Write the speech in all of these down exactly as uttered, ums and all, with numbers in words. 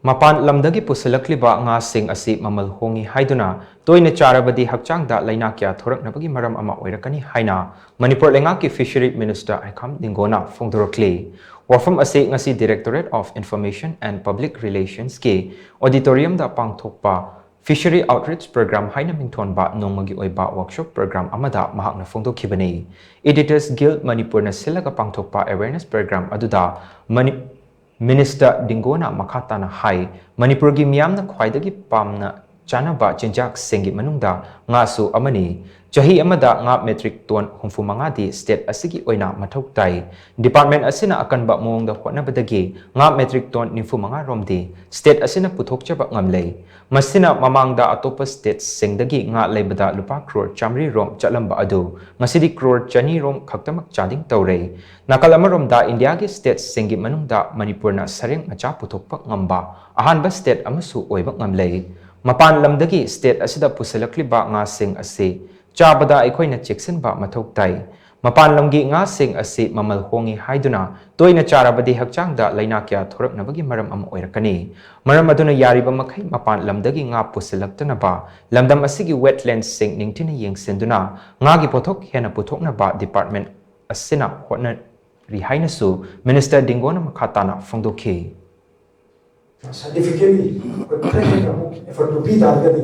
ꯃꯄꯥꯟ ꯂꯝꯗꯒꯤ ꯄꯨꯁꯤꯜꯂꯛꯂꯤꯕ ꯉꯥꯁꯤꯡ ꯑꯁꯤ ꯃꯃꯜ ꯍꯣꯡꯉꯤ ꯍꯥꯏꯗꯨꯅ ꯇꯣꯏꯅ ꯆꯥꯔꯕꯗꯤ ꯍꯛꯆꯥꯡꯗ ꯂꯥꯏꯅꯥ ꯀꯌꯥ ꯊꯣꯔꯛꯅꯕꯒꯤ ꯃꯔꯝ ꯑꯃ ꯑꯣꯏꯔꯛꯀꯅꯤ ꯍꯥꯏꯅ ꯃꯅꯤꯄꯨꯔ ꯂꯩꯉꯥꯛꯀꯤ Fishery Minister ꯑꯥꯏꯈꯥꯝ ꯅꯤꯡꯒꯣꯅ ꯐꯣꯡꯗꯣꯔꯛꯂꯤ꯫ ꯋꯥꯐꯝ ꯑꯁꯤ ꯉꯁꯤ Directorate of Information and Public Relationsꯀꯤ auditoriumꯗ ꯄꯥꯡꯊꯣꯛꯄ Fishery Outreach Program ꯍꯥꯏꯅ ꯃꯤꯡꯊꯣꯟꯕ ꯅꯣꯡꯃꯒꯤ ꯑꯣꯏꯕ workshop program ꯑꯃꯗ ꯃꯍꯥꯛꯅ ꯐꯣꯡꯗꯣꯛꯈꯤꯕꯅꯤ꯫ Editors Guild ꯃꯅꯤꯄꯨꯔꯅ ꯁꯤꯜꯂꯒ ꯄꯥꯡꯊꯣꯛꯄ awareness program ꯑꯗꯨꯗ ꯃꯅꯤ-, Minister ꯗꯤꯡꯒꯣꯅ ꯃꯈꯥ ꯇꯥꯅ ꯍꯥꯏ, ꯃꯅꯤꯄꯨꯔꯒꯤ ꯃꯤꯌꯥꯝꯅ ꯈ꯭ꯋꯥꯏꯗꯒꯤ ꯄꯥꯝꯅ ꯆꯥꯅꯕ ꯆꯤꯟꯖꯥꯛꯁꯤꯡꯒꯤ ꯃꯅꯨꯡꯗ ꯉꯥꯁꯨ ꯑꯃꯅꯤ꯫ ꯆꯍꯤ ꯑꯃꯗ ꯉꯥ metric ton ꯍꯨꯝꯐꯨ ꯃꯉꯥꯗꯤ state ꯑꯁꯤꯒꯤ ꯑꯣꯏꯅ ꯃꯊꯧ ꯇꯥꯏ꯫ Department ꯑꯁꯤꯅ ꯑꯀꯟꯕ ꯃꯑꯣꯡꯗ ꯍꯣꯠꯅꯕꯗꯒꯤ ꯉꯥ metric ton ꯅꯤꯐꯨ ꯃꯉꯥ ꯔꯣꯝꯗꯤ state ꯑꯁꯤꯅ ꯄꯨꯊꯣꯛꯆꯕ ꯉꯝꯂꯦ꯫ ꯃꯁꯤꯅ ꯃꯃꯥꯡꯗ ꯑꯇꯣꯞꯄ statesꯁꯤꯡꯗꯒꯤ ꯉꯥ ꯂꯩꯕꯗ ꯂꯨꯄꯥ ꯀ꯭ꯔꯣꯔ ꯆꯥꯃꯔꯤ ꯔꯣꯝ ꯆꯠꯂꯝꯕ ꯑꯗꯨ ꯉꯁꯤꯗꯤ ꯀ꯭ꯔꯣꯔ ꯆꯅꯤ ꯔꯣꯝ ꯈꯛꯇꯃꯛ ꯆꯥꯗꯤꯡ ꯇꯧꯔꯦ꯫ ꯅꯥꯀꯜ ꯑꯃꯔꯣꯝꯗ ꯏꯟꯗꯤꯌꯥꯒꯤ statesꯁꯤꯡꯒꯤ ꯃꯅꯨꯡꯗ ꯃꯅꯤꯄꯨꯔꯅ ꯁꯔꯦꯡ ꯃꯆꯥ ꯄꯨꯊꯣꯛꯄ ꯉꯝꯕ ꯑꯍꯥꯟꯕ state ꯑꯃꯁꯨ ꯑꯣꯏꯕ ꯉꯝꯂꯦ꯫ ꯃꯄꯥꯟ ꯂꯝꯗꯒꯤ state ꯑꯁꯤꯗ ꯄꯨꯁꯤꯜꯂꯛꯂꯤꯕ ꯉꯥꯁꯤꯡ ꯑꯁꯤ ꯆꯥꯕꯗ ꯑꯩꯈꯣꯏꯅ ꯆꯦꯛꯁꯤꯟꯕ ꯃꯊꯧ ꯇꯥꯏ꯫ ꯃꯄꯥꯟ ꯂꯝꯒꯤ ꯉꯥꯁꯤꯡ ꯑꯁꯤ ꯃꯃꯜ ꯍꯣꯡꯉꯤ ꯍꯥꯏꯗꯨꯅ ꯇꯣꯏꯅ ꯆꯥꯔꯕꯗꯤ ꯍꯛꯆꯥꯡꯗ ꯂꯥꯏꯅꯥ ꯀꯌꯥ ꯊꯣꯔꯛꯅꯕꯒꯤ ꯃꯔꯝ ꯑꯃ ꯑꯣꯏꯔꯛꯀꯅꯤ꯫ ꯃꯔꯝ ꯑꯗꯨꯅ ꯌꯥꯔꯤꯕ ꯃꯈꯩ ꯃꯄꯥꯟ ꯂꯝꯗꯒꯤ ꯉꯥ ꯄꯨꯁꯤꯜꯂꯛꯇꯅꯕ ꯂꯝꯗꯝ ꯑꯁꯤꯒꯤ wetlandsꯁꯤꯡ ꯅꯤꯡꯊꯤꯅ ꯌꯦꯡꯁꯤꯟꯗꯨꯅ ꯉꯥꯒꯤ ꯄꯣꯠꯊꯣꯛ ꯍꯦꯟꯅ ꯄꯨꯊꯣꯛꯅꯕ department ꯑꯁꯤꯅ ꯍꯣꯠꯅꯔꯤ ꯍꯥꯏꯅꯁꯨ Minister ꯗꯤꯡꯒꯣꯅ ꯃꯈꯥ ꯇꯥꯅ ꯐꯣꯡꯗꯣꯛꯈꯤ꯫ Scientifically ꯑꯩꯈꯣꯏ ꯈꯔ ꯍꯦꯟꯅ ꯑꯃꯨꯛ effort ꯇꯧꯕꯤ ꯇꯥꯔꯒꯗꯤ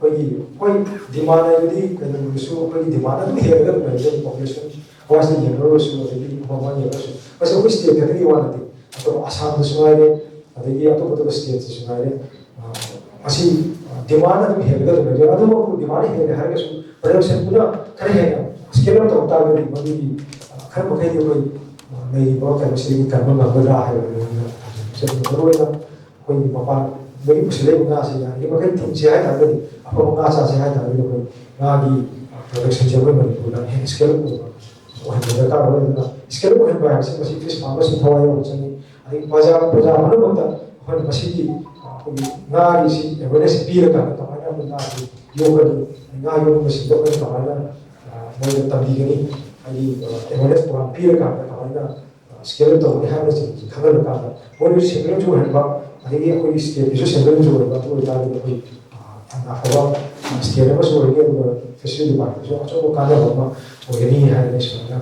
ꯑꯩꯈꯣꯏꯒꯤ, ꯍꯣꯏ, demand ꯍꯥꯏꯕꯗꯤ ꯀꯩꯅꯣꯗꯁꯨ ꯑꯩꯈꯣꯏꯒꯤ demand ꯑꯗꯨꯝ ꯍꯦꯜꯂꯒ ꯑꯗꯨꯝ ꯂꯩꯔꯒꯗꯤ population wise ꯌꯦꯡꯅꯔꯨꯔꯁꯨ, ꯑꯗꯒꯤ ꯃꯃꯥꯡ ꯌꯦꯡꯉꯁꯨ, ꯃꯁꯤ ꯑꯩꯈꯣꯏ state ꯈꯛꯇꯒꯤ ꯋꯥ ꯅꯠꯇꯦ꯫ ꯑꯇꯣꯞꯄ ꯑꯁꯥꯝꯗꯁꯨ ꯉꯥꯏꯔꯦ, ꯑꯗꯒꯤ ꯑꯇꯣꯞ ꯑꯇꯣꯞꯄ stateꯇꯁꯨ ꯉꯥꯏꯔꯦ꯫ ꯑ, ꯃꯁꯤ demand ꯑꯗꯨꯝ ꯍꯦꯜꯂꯒ ꯑꯗꯨꯝ ꯂꯩꯔꯦ꯫ ꯑꯗꯨꯃꯛꯄꯨ demand ꯍꯦꯜꯂꯦ ꯍꯥꯏꯔꯒꯁꯨ productionꯗꯨꯅ ꯈꯔ ꯍꯦꯟꯅ scale up ꯇꯧ ꯇꯥꯔꯒꯗꯤ ꯃꯗꯨꯒꯤ, ꯑ, ꯈꯔ ꯃꯈꯩꯗꯤ ꯑꯩꯈꯣꯏ, ꯑ, ꯂꯩꯔꯤꯕ ꯀꯩꯅꯣꯁꯤꯗꯒꯤ ꯀꯟꯕ ꯉꯝꯒꯗ꯭ꯔꯥ ꯍꯥꯏꯕꯗꯨ ꯑꯩꯅ ꯍꯥꯏꯖꯅꯤꯡꯉꯤ꯫ ꯃꯔꯨꯑꯣꯏꯅ ꯑꯩꯈꯣꯏꯒꯤ ꯃꯄꯥꯟꯗꯒꯤ ꯄꯨꯁꯤꯜꯂꯛꯏꯕ ꯉꯥꯁꯦ ꯌꯥꯔꯤꯕ ꯃꯈꯩ ꯊꯤꯡꯁꯦ ꯍꯥꯏ ꯇꯥꯔꯒꯗꯤ, ꯑꯐꯕ ꯉꯥ ꯆꯥꯁꯦ ꯍꯥꯏ ꯇꯥꯔꯒꯗꯤ, ꯑꯩꯈꯣꯏ ꯉꯥꯒꯤ productionꯁꯦ ꯑꯩꯈꯣꯏ ꯃꯅꯤꯄꯨꯔꯗ ꯍꯦꯟꯅ scale up ꯑꯣꯏꯕ ꯑꯣꯏꯍꯟꯕ ꯗꯔꯀꯥꯔ ꯑꯣꯏ꯫ ꯑꯗꯨꯅ scale up ꯑꯣꯏꯍꯟꯕ ꯍꯥꯏꯕꯁꯤ ꯃꯁꯤ fish farmerꯁꯤꯡ ꯊꯋꯥꯏ ꯌꯥꯎꯕ ꯆꯪꯉꯤ꯫ ꯑꯗꯒꯤ ꯄ꯭ꯔꯖꯥ, ꯄ꯭ꯔꯖꯥ ꯄꯨꯝꯅꯃꯛꯇ ꯑꯩꯈꯣꯏꯅ ꯃꯁꯤꯒꯤ, ꯑꯩꯈꯣꯏꯒꯤ ꯉꯥꯒꯤꯁꯤ awareness ꯄꯤꯔꯀꯥꯟꯗ ꯀꯃꯥꯏꯅ ꯑꯩꯈꯣꯏ ꯉꯥꯁꯤ ꯌꯣꯛꯀꯅꯤ, ꯉꯥ ꯌꯣꯛꯄ ꯁꯦꯝꯗꯣꯛꯀꯅꯤ, ꯀꯃꯥꯏꯅ, ꯑ, ꯃꯣꯏꯗ ꯇꯝꯕꯤꯒꯅꯤ, ꯍꯥꯏꯗꯤ, ꯑ, awareness program ꯄꯤꯔꯀꯥꯟꯗ ꯀꯃꯥꯏꯅ, ꯑ, scale up ꯇꯧꯒꯅꯤ ꯍꯥꯏꯕꯅꯆꯤꯡꯕꯁꯤ ꯈꯪꯍꯜꯂꯀꯥꯟꯗ ꯃꯣꯏꯁꯨ ꯁꯦꯟꯇ꯭ꯔꯦꯜꯁꯨ ꯑꯣꯏꯍꯟꯕ, ꯑꯗꯒꯤ ꯑꯩꯈꯣꯏꯒꯤ ꯁ꯭ꯇꯦꯠꯀꯤꯁꯨ ꯁꯦꯟꯇ꯭ꯔꯦꯜꯁꯨ ꯑꯣꯏꯕ, ꯑꯗꯨ ꯑꯣꯏꯇꯥꯔꯒꯗꯤ ꯑꯩꯈꯣꯏ ꯌꯥꯝꯅ ꯑꯐꯕ ꯁ꯭ꯇꯦꯠ ꯑꯃꯁꯨ ꯑꯣꯏꯒꯅꯤ, ꯑꯗꯨꯒ ꯐꯦꯁꯤꯂꯤꯇꯤ ꯗꯤꯄꯥꯔꯠꯃꯦꯟꯁꯨ ꯑꯆꯧꯕ ꯀꯥꯟꯅꯕ ꯑꯃ ꯑꯣꯏꯒꯅꯤ ꯍꯥꯏꯅ ꯑꯩ ꯁꯨꯃꯥꯏꯅ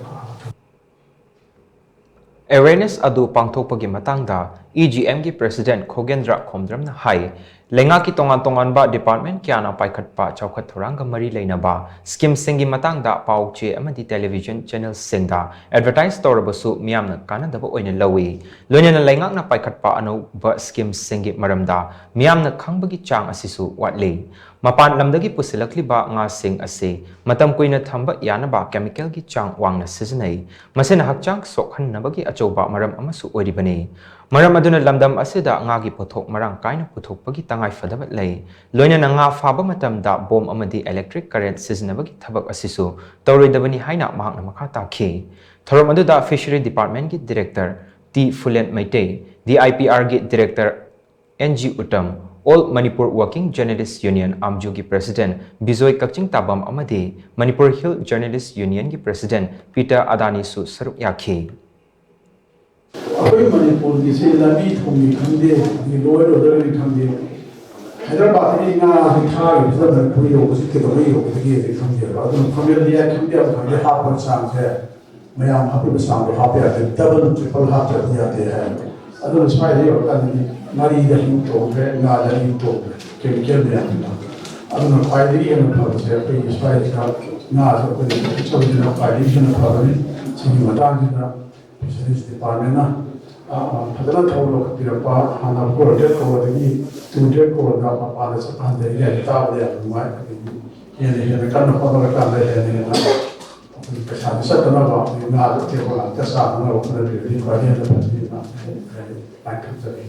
ꯑꯦꯋꯦꯔꯅꯦꯁ ꯑꯗꯨ ꯄꯥꯡꯊꯣꯛꯄꯒꯤ ꯃꯇꯥꯡꯗ ꯏ ꯖꯤ ꯑꯦꯝꯒꯤ ꯄ꯭ꯔꯦꯁꯤꯗꯦꯟꯠ ꯈꯣꯒꯦꯟꯗ꯭ꯔ ꯈꯣꯝꯗ꯭ꯔꯝꯅ ꯍꯥꯏ, ꯂꯩꯉꯥꯛꯀꯤ ꯇꯣꯉꯥꯟ ꯇꯣꯉꯥꯟꯕ ꯗꯤꯄꯥꯔꯠꯃꯦꯟꯠ ꯀꯌꯥꯅ ꯄꯥꯏꯈꯠꯄ ꯆꯥꯎꯈꯠ ꯊꯧꯔꯥꯡꯒ ꯃꯔꯤ ꯂꯩꯅꯕ ꯁ꯭ꯀꯤꯝꯁꯤꯡꯒꯤ ꯃꯇꯥꯡꯗ ꯄꯥꯎ ꯆꯦ ꯑꯃꯗꯤ ꯇꯦꯂꯤꯚꯤꯖꯟ ꯆꯦꯅꯦꯜꯁꯤꯡꯗ ꯑꯦꯗꯚꯔꯇꯥꯏꯖ ꯇꯧꯔꯕꯁꯨ ꯃꯤꯌꯥꯝꯅ ꯀꯥꯟꯅꯗꯕ ꯑꯣꯏꯅ ꯂꯧꯏ꯫ ꯂꯣꯏꯅꯅ ꯂꯩꯉꯥꯛꯅ ꯄꯥꯏꯈꯠꯄ ꯑꯅꯧꯕ ꯁ꯭ꯀꯤꯝꯁꯤꯡꯒꯤ ꯃꯔꯝꯗ ꯃꯤꯌꯥꯝꯅ ꯈꯪꯕꯒꯤ ꯆꯥꯡ ꯑꯁꯤꯁꯨ ꯋꯥꯠꯂꯤ꯫ ꯃꯄꯥꯟ ꯂꯝꯗꯒꯤ ꯄꯨꯁꯤꯜꯂꯛꯂꯤꯕ ꯉꯥꯁꯤꯡ ꯑꯁꯤ ꯃꯇꯝ ꯀꯨꯏꯅ ꯊꯝꯕ ꯌꯥꯅꯕ ꯀꯦꯃꯤꯀꯦꯜꯒꯤ ꯆꯥꯡ ꯋꯥꯡꯅ ꯁꯤꯖꯤꯟꯅꯩ꯫ ꯃꯁꯤꯅ ꯍꯛꯆꯥꯡ ꯁꯣꯛꯍꯟꯅꯕꯒꯤ ꯑꯆꯧꯕ ꯃꯔꯝ ꯑꯃꯁꯨ ꯑꯣꯏꯔꯤꯕꯅꯤ꯫ ꯃꯔꯝ ꯑꯗꯨꯅ ꯂꯝꯗꯝ ꯑꯁꯤꯗ ꯉꯥꯒꯤ ꯄꯣꯠꯊꯣꯛ ꯃꯔꯥꯡ ꯀꯥꯏꯅ ꯄꯨꯊꯣꯛꯄꯒꯤ ꯇꯉꯥꯏꯐꯗꯕ ꯂꯩ꯫ ꯂꯣꯏꯅꯅ ꯉꯥ ꯐꯥꯕ ꯃꯇꯝꯗ ꯕꯣꯝ ꯑꯃꯗꯤ ꯏꯂꯦꯛꯇ꯭ꯔꯤꯛ ꯀꯔꯦꯟꯠ ꯁꯤꯖꯤꯟꯅꯕꯒꯤ ꯊꯕꯛ ꯑꯁꯤꯁꯨ ꯇꯧꯔꯣꯏꯗꯕꯅꯤ ꯍꯥꯏꯅ ꯃꯍꯥꯛꯅ ꯃꯈꯥ ꯇꯥꯈꯤ꯫ ꯊꯧꯔꯝ ꯑꯗꯨꯗ ꯐꯤꯁꯔꯤ ꯗꯤꯄꯥꯔꯠꯃꯦꯟꯠꯀꯤ director T Phulen Meitei, D I P ꯑꯥꯔꯒꯤ director N G Uttam, All Manipur Working Journalist Union, ꯑꯥꯝꯖꯨꯒꯤ ꯄ꯭ꯔꯦꯁꯤꯗꯦꯟꯠ ꯕꯤꯖꯣꯏ ꯀꯛꯆꯤꯡ ꯇꯥꯕꯝ ꯑꯃꯗꯤ ꯃꯅꯤꯄꯨꯔ ꯍꯤꯜ ꯖꯔꯅꯦꯂꯤꯁ꯭ꯠ ꯌꯨꯅꯤꯌꯟꯒꯤ ꯄ꯭ꯔꯦꯁꯤꯗꯦꯟꯠ ꯄꯤꯇꯔ ꯑꯗꯥꯅꯤꯁꯨ ꯁꯔꯨꯛ ꯌꯥꯈꯤ꯫ ꯑꯩꯈꯣꯏ ꯃꯅꯤꯄꯨꯔꯒꯤꯁꯦ ꯂꯝꯕꯤ ꯊꯣꯡꯅꯤ ꯈꯪꯗꯦ, ꯑꯗꯒꯤ ꯂꯣ ꯑꯦꯟ ꯑꯣꯔꯗꯔꯅꯤ ꯈꯪꯗꯦ, ꯍꯥꯏꯗ꯭ꯔꯕꯥꯗꯇꯒꯤ ꯉꯥ ꯊꯥꯈꯤꯕꯁꯤꯗ ꯃꯅꯤꯄꯨꯔ ꯌꯧꯕꯁꯤ ꯀꯩꯗꯧꯉꯩ ꯌꯧꯒꯗꯒꯦꯗꯤ ꯈꯪꯗꯦꯕ꯫ ꯑꯗꯨꯅ ꯐꯣꯔꯃꯦꯜ ꯔꯤꯌꯥꯏꯠ ꯈꯪꯗꯦ, ꯑꯃ ꯈꯪꯗꯦ, ꯍꯥꯞꯄ ꯆꯥꯡꯁꯦ ꯃꯌꯥꯝ ꯍꯥꯞꯄꯤꯕ ꯆꯥꯡꯗꯣ ꯍꯥꯞꯄ ꯌꯥꯗꯦ, ꯗꯕꯜ ꯇ꯭ꯔꯤꯄꯜ ꯍꯥꯞꯇ꯭ꯔꯗꯤ ꯌꯥꯗꯦ ꯍꯥꯏ꯫ ꯑꯗꯨꯅ ꯁ꯭ꯋꯥꯏꯗ ꯌꯧꯔꯀꯥꯟꯗꯗꯤ ꯉꯥꯔꯤꯗ ꯍꯤꯡ ꯇꯣꯡꯈ꯭ꯔꯦ, ꯉꯥꯗ ꯍꯤꯡ ꯇꯣꯡꯈ꯭ꯔꯦ, ꯀꯦꯃꯤꯀꯦꯜ ꯃꯌꯥꯝꯗꯨꯅ꯫ ꯑꯗꯨꯅ ꯈ꯭ꯋꯥꯏꯗꯒꯤ ꯍꯦꯟꯅ ꯐꯕꯁꯦ ꯑꯩꯈꯣꯏꯒꯤ ꯁ꯭ꯋꯥꯏꯁꯤꯗ ꯉꯥꯁꯦ ꯑꯩꯈꯣꯏꯅ ꯄꯨꯊꯣꯛꯆꯕꯁꯤꯅ ꯈ꯭ꯋꯥꯏꯗꯒꯤ ꯍꯦꯟꯅ ꯐꯕꯅꯤ꯫ ꯁꯤꯒꯤ ꯃꯇꯥꯡꯁꯤꯗ ꯐꯤꯁꯔꯤꯁ ꯗꯤꯄꯥꯔꯠꯃꯦꯟꯅ ꯐꯖꯅ ꯊꯧ ꯂꯧꯈꯠꯄꯤꯔꯛꯄ, ꯍꯥꯟꯅ ꯐꯣꯔ ꯍꯟꯗ꯭ꯔꯦꯠ ꯀ꯭ꯔꯣꯔꯗꯒꯤ ꯇꯨ ꯍꯟꯗ꯭ꯔꯦꯠ ꯀ꯭ꯔꯣꯔꯗ ꯃꯄꯥꯟꯗ ꯆꯠꯄ ꯍꯟꯊꯔꯤ ꯍꯥꯏꯕ ꯇꯥꯕꯗ ꯌꯥꯝ ꯅꯨꯡꯉꯥꯏ꯫ ꯑꯗꯒꯤ ꯍꯦꯟꯅ ꯍꯦꯟꯅ ꯀꯟꯅ ꯍꯣꯠꯅꯔꯀꯥꯟꯗ ꯍꯦꯟꯅ ꯍꯦꯟꯅ ꯑꯩꯈꯣꯏꯒꯤ ꯄꯩꯁꯥꯗꯤ ꯆꯠꯇꯅꯕ, ꯑꯩꯈꯣꯏꯒꯤ ꯉꯥꯗꯣ ꯑꯇꯦꯛꯄ ꯉꯥꯛꯇ ꯆꯥꯗꯅꯕ ꯍꯣꯠꯅꯕꯤꯔꯗꯤ ꯈ꯭ꯋꯥꯏꯗꯒꯤ ꯍꯦꯟꯅ ꯐꯖꯅꯤꯅ ꯑꯩ ꯈꯟꯖꯔꯤ꯫